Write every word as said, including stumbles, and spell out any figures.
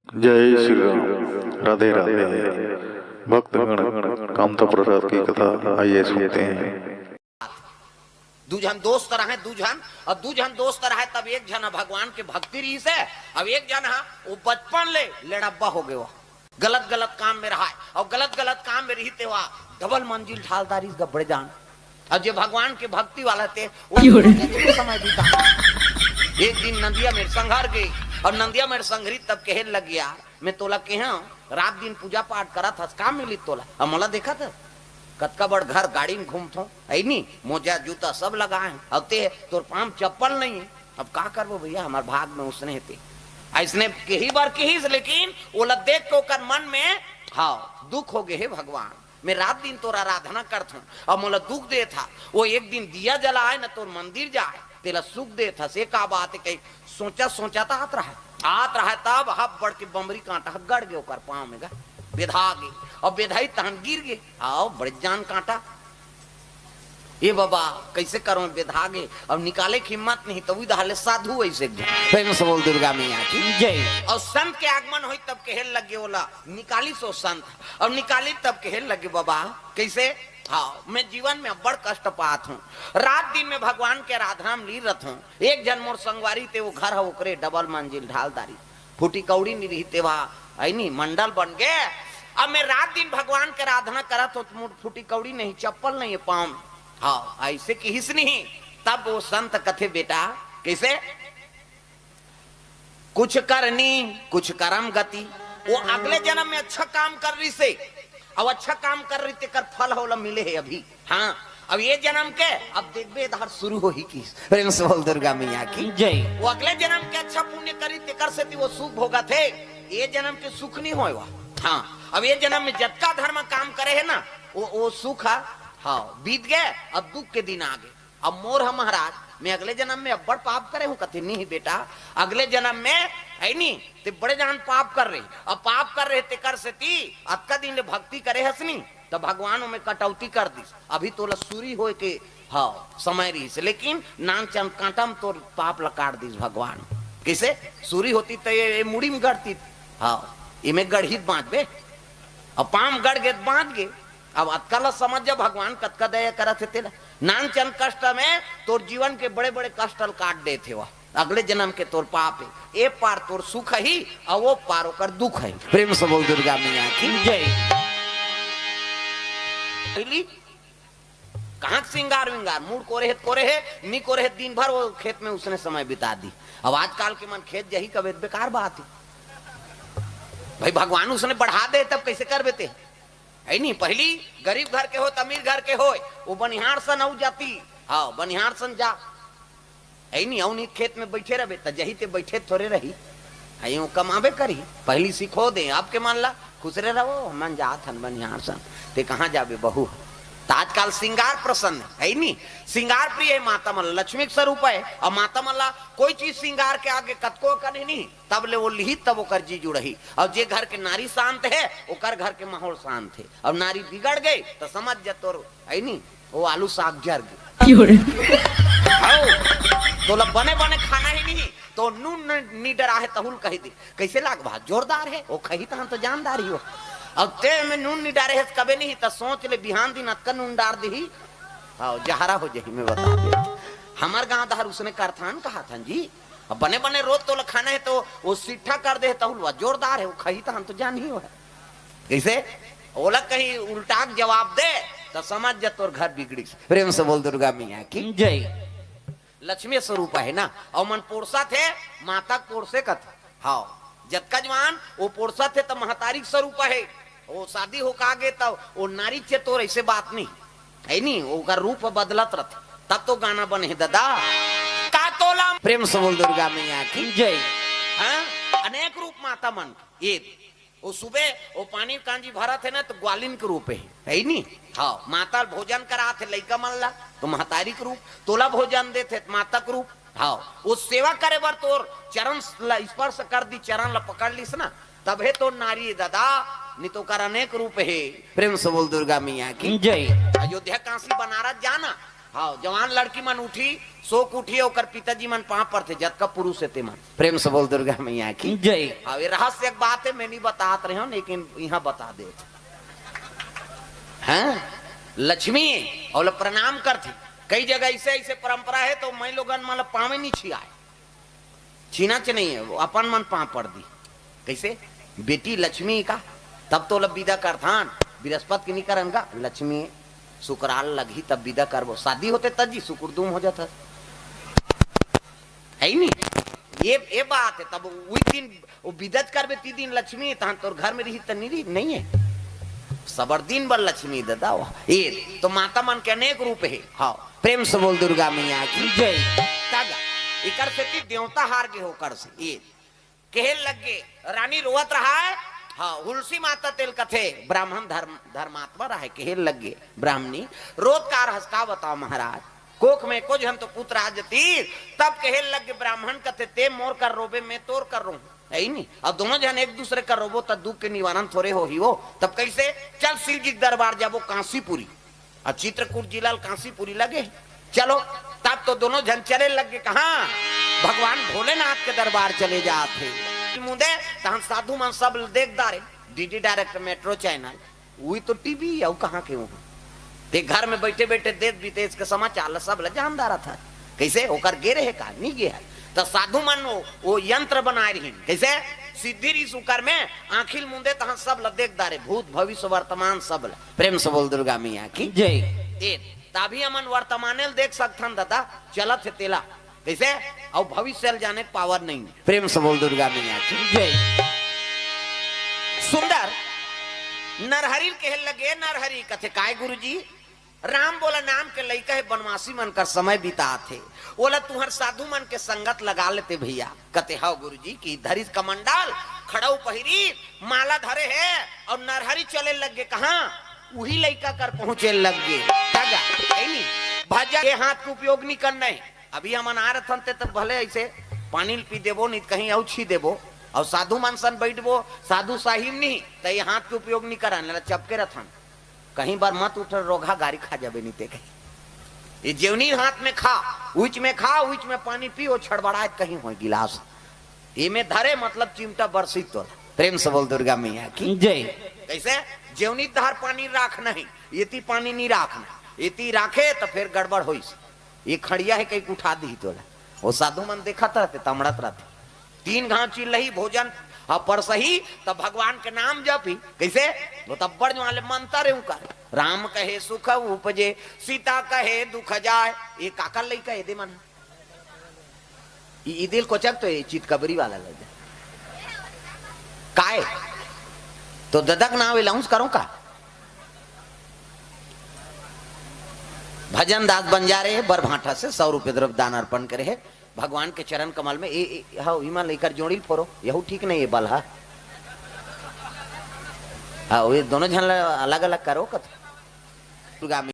जय श्री राम। राधे राधे। भक्तगण, कामता प्रसाद की कथा, आइए सुनते हैं। दू झन दोस्त रहे, दू झन, अउ दू झन दोस्त रहे, तब एक झन ह भगवान के भक्ति रहिस हे, अउ एक झन ह वो बचपन ले लेड़ब्बा हो गए, वो गलत गलत काम में रहा हे, अउ गलत गलत काम में रही तेवा डबल मंजिल ढाल डारिस गा बड़े जान। अउ जे भगवान के भक्ति वाला ते, वो क्यों रे? समय बीता। एक दिन नंदिया में संघर गए, अउ नंदिया में संघरी तब कहे लग गया, मैं तोला केहेंव, रात दिन पूजा पाठ करत हस, का मिली तोला? अउ मोला देखत हस, कतका बड़ घर गाड़ी में घूमथों, अइनी, मोजा जूता सब लगाए हंव, अउ ते तोर पाँव चप्पल नइ हे। अब का करबो भइया, हमर भाग में उसने हे ते। अइसने केही बर केहिस, लेकिन ओला देख के ओकर मन में, हाँ, दुख हो गए, हे भगवान, मैं रात दिन तोर आराधना करथों, अउ मोला दुख देत हस। वो एक दिन दिया जलाए न तोर मंदिर जाए, तेला सुख देत हस, ये का बात हे कही। सोचा सोचा त आत रहा, आत रहा, तब हब बड़ के बमरी कांटा ह गड़ गे ओकर पाँव में गा, बेधा गे, अउ बेधाई तहन गिर गे। अउ बड़े जान कांटा, ए बाबा, कइसे करों, बेधा गे, अउ निकाले के हिम्मत नहीं, त उही दहाले साधु अइसे गे। प्रेम से बोल दुर्गा मैया की। जय। अउ संत के आगमन होइस तब कहे लगे ओला, निकालिस ओ संत, अउ निकालिस तब कहे लगे, बाबा, कइसे? हाँ, मैं जीवन में अब्बड़ कष्ट पात हंव, रात दिन में भगवान के आराधना में लीन रथों, एक झन मोर संगवारी ते वो घर ह ओकरे डबल मंजिल ढाल डारिस, फूटी कौड़ी नइ रही तेवा, अइनी, मंडल बन गे। अब मैं रात दिन भगवान के आराधना करत हंव, त मोर फूटी कौड़ी नहीं, चप्पल नहीं हे पाँव में। हाँ, अइसे किहिस नहीं। तब वो संत कथे, बेटा, कइसे? कुछ करनी, कुछ करम गति। वो अगले जनम में अच्छा काम करे रहिस हे, अउ अच्छा काम करे रहिस तेकर फल ह ओला मिले हे अभी। हाँ, अब ये जनम के, अब देखबे, ए दहार शुरू होही कि। प्रेम से बोल दुर्गा मैया की। जय। वो अगले जनम के अच्छा पुण्य करे रहिस तेकर सेती वो सुख भोगत हे, ये जनम के सुख नइ होय वो। हाँ, अब ये जनम में जतका धर्म काम करे हे ना, वो, वो सुख ह, हाँ, बीत गे, अब दुख के दिन आ गे। अब मोर ह महाराज, मैं अगले जनम में अब्बड़ पाप करे हंव, कथे, नहीं बेटा, अगले जनम में, अइनी, ते बड़े जान पाप करे रहे, अब पाप करे रहे तेकर सेती अतका दिन ले भक्ति करे हस नहीं, त भगवान ओमे कटौती कर दिस, अभी तोला सूरी होय के, हाँ, समय रहिस, लेकिन नानचन कांटा में तोर पाप ला काट दिस भगवान। कइसे? सूरी होतिस त ये, ये मुड़ी में गड़तिस, हाँ, एमे गड़ही त बांचबे, अउ पाँव में गड़ गे त बांच गे। अब अतका ला समझ जा, भगवान कतका दया करत हे तेला। नानचन कष्ट में तोर जीवन के बड़े बड़े कष्ट ल काट देत हे वो। अगले जनम के तोर पाप हे, ए पार तोर सुख ही, अउ ओ पार ओकर दुख ही। प्रेम से बोल दुर्गा मैया की। जय। कहाँ के सिंगार विंगार, मूड़ कोरे हे त कोरे हे, नी कोरे हे त दिन भर वो खेत में उसने समय बिता दिस। अब आजकल के मन खेत जाही कबे त बेकार बात हे। भाई भगवान उसने बढ़ा दे तब कइसे करबे ते? हे नहीं, पहिली गरीब घर के होय त अमीर घर के होय, वो बनिहार सन अउ जातिस, हाँ, बनिहार सन जा, हे नहीं, अउ नहीं खेत में बइठे रहबे त जाही ते बइठे थोरे रही, हे वो कमाबे करही। पहिली सिखो दे, अब के मन ला, खुसरे रहो, हमन जात हन बनिहार सन, ते कहाँ जाबे बहू? त आजकल सिंगार प्रसन्न हे, हे नहीं, सिंगार प्रिय हे माता मन, लक्ष्मी के स्वरूप हे, अउ माता मन ला कोई चीज सिंगार के आगे कतको कन हे नहीं, तब ले वो लिही तब ओकर जी जुड़ही। अउ जे घर के नारी शांत हे, ओकर घर के माहौल शांत हे। अउ नारी बिगड़ गे त समझ जा तोर, हे नहीं, वो आलू साग जर गे। क्यों रे? हव, तोला बने बने खाना हे नहीं, त नून न-, नी डराहे तहू ल कहि दे, कइसे लाग भा? जोरदार हे, वो खही तहन त जानदार ही हो। अब ते में नून नी डारे हस कबे नहीं, त सोच ले बिहान दिन अतका नून डार दिही, हाँ, जहरा हो जाही, मैं बता दे। हमर गांव डहर उसने करथन, कहाथन जी, अब बने बने रोज तोला खाना हे त वो सिट्ठा कर दे, तहू ल वा जोरदार हे, वो खही तहन त जानही हो। कइसे? ओला कहीं उल्टा के जवाब दे, त समझ जा तोर घर बिगड़िस। प्रेम से बोल दुर्गा मैया की। जय। लक्ष्मी स्वरूप हे ना, अउ मन पोरसत हे, माता के पोरसे कथे। हाँ, जतका जवान वो पोरसत हे त महतारी के स्वरूप हे। वो शादी होके आगे त वो नारी चेतोर, अइसे बात नहीं हे नहीं, ओकर रूप बदलत रथे। तब तो गाना बने हे दादा, का तोला। प्रेम से बोल दुर्गा मैया की। जय। हाँ, अनेक रूप माता मन के। ये वो सुबह वो पानी कांजी भरत हे ना, त ग्वालिन के रूप हे, हे नहीं? हाँ, माता ल भोजन करात हे लइका मन ला, त महतारी के रूप, तोला भोजन देत हे, त माता के रूप। हाँ, वो सेवा करे बर तोर चरण ला स्पर्श कर दिस, चरण ला पकड़ लिस ना, तभे तोर नारी दादा, नहीं त ओकर अनेक रूप हे। प्रेम से बोल दुर्गा मैया की। जय। अयोध्या, काशी, बनारस जाना, हाँ, जवान लड़की मन उठी, सोक उठी, ओकर पिताजी मन पाँव परथे, जतका पुरुष हे ते मन। प्रेम से बोल दुर्गा मैया की। जय। हाँ, ये रहस्य एक बात है, मैं नहीं बतात रहे हूँ, लेकिन यहाँ बता दे। हाँ, लक्ष्मी, अउ प्रणाम करथे। कई जगह ऐसे, ऐसे परंपरा है, तो मैं लोगन मन ला पाँवे नहीं छियाए। छीना च नहीं है, वो अपन मन पाँव पर दी। कैसे? बेटी लक्ष्मी का, तब तो लब विदा करथन, बृहस्पति के नहीं करन का, लक्ष्मी सुकराल लगही तब विदा करबो। शादी होते तब जी सुकुरदुम हो जाता। है ही नहीं। ये, ये बात है, तब वही दिन वो विदा च करबे, ती दिन लक्ष्मी, तहन तोर घर में रही त नहीं रही, नहीं है। सबर दिन बर लक्ष्मी ददा, वाह। ये तो माता मन के अनेक रूप है। हाँ, प्रेम से बोल दुर्गा मैया की। जय। तब इकर सेती देवता हार गे होकर से। ये कहे लगे, रानी रोवत रहा है। हाँ, हुलसी माता तेला कथे, ब्राह्मण धर्म, धर्मात्मा रहा है, कहे लगे, ब्राह्मणी, रोत का रहस का बताओ महाराज, कोख में को झन तो पुत्र आ जतीस। तब कहे लगे ब्राह्मण, कथे, ते मोर कर रोबे, मैं तोर कर रोहूं, है ही नहीं। अब दोनों झन एक दूसरे कर रोबो, त दुख के निवारण थोड़े होही वो। तब कैसे? चल शिव जी के दरबार जाबो, कांसीपुरी। अब चित्रकूट जिला ल कांसीपुरी लगे। चलो, तब तो दोनों झन चले लगे। कहाँ? भगवान भोलेनाथ के दरबार चले जात हे। मुदे तहन साधु मन सब देख डारे, डीडी डायरेक्ट, मेट्रो चैनल, वही तो टीवी, अउ कहाँ के वहाँ। ते घर में बैठे बैठे देश विदेश के समाचार ल सब ल जान डारत हे। कैसे? ओकर गे रहे का? नहीं गे हे। त साधु मन वो, वो यंत्र बनाए रहिन। कैसे? सिद्धि रिस उकर में आँखी ल मुंदे तहाँ सब ल देख डारे, भूत भविष्य वर्तमान सब ल। प्रेम से बोल दुर्गा मैया की। जय। ए, तभी हमन वर्तमाने ल देख सकथन दादा, चलत हे तेला। कैसे? अउ भविष्य ल जाने के पावर नहीं। प्रेम से बोल दुर्गा मैया की। जय। सुंदर नरहरि ल कहे लगे, नरहरि, कथे, काय गुरुजी? राम बोला नाम के लइका हे, बनवासी मन कर समय बितात हे, ओला तुहर साधु मन के संगत लगा लेते भैया। कथे, हव गुरुजी, कि धरिस कमंडल, खड़ऊ पहिरी, माला धरे हे, अउ नरहरि चले लग गे। कहाँ? उही लइका कर पहुँचे लग गे। तगा, है नी? भजन के हाथ के उपयोग नहीं करना है। अभी हमन आ रथन ते त भले ऐसे पानी ल पी देबो, नहीं त कहीं अउ छी देबो, अउ साधु मन सन बैठबो, साधु साहिब नहीं, त ये हाथ के उपयोग नहीं करन, ला चपके रथन। कहीं बार मत उठ, रोगहा गारी खा जाबे, नहीं ते कहीं। ये जेवनी हाथ में खा, उच में खा, उच में पानी पी, वो छड़बड़ाए कहीं होय गिलास। ये में धरे मतलब चिमटा बरसी तोला। प्रेम से बोल दुर्गा मैया की। जय। कैसे? जेवनी धार पानी राख नहीं, एती पानी नहीं राखना, एती राखे त फिर गड़बड़ होइस। ये खड़िया हे, कहीं उठा दी तोला। वो साधु मन देखत रहते, तमड़त रहते। तीन घाव चिल्लही भोजन, हाँ, परसही, तब भगवान के नाम जपी। कैसे? वो तब बड़ जो वाले मंत्र है उनका। राम कहे सुख उपजे, सीता कहे दुख जाय। ये काकर लइका, ये दे मन। ई, ई दिल कोचक तो ये चितकबरी वाला लग जाए। काय? तो ददक नाव अनाउंस करो का? भजन दास बंजारे हे, बरभाटा से सौ रुपये द्रव्य दान अर्पण करे हे भगवान के चरण कमल में। ए, ए, हाँ, इमा लेकर जोड़ी फोरो, यहू ठीक नहीं है बल, हाँ। हाँ, ये दोनों झन ला अलग-अलग करो कथ। दुर्गा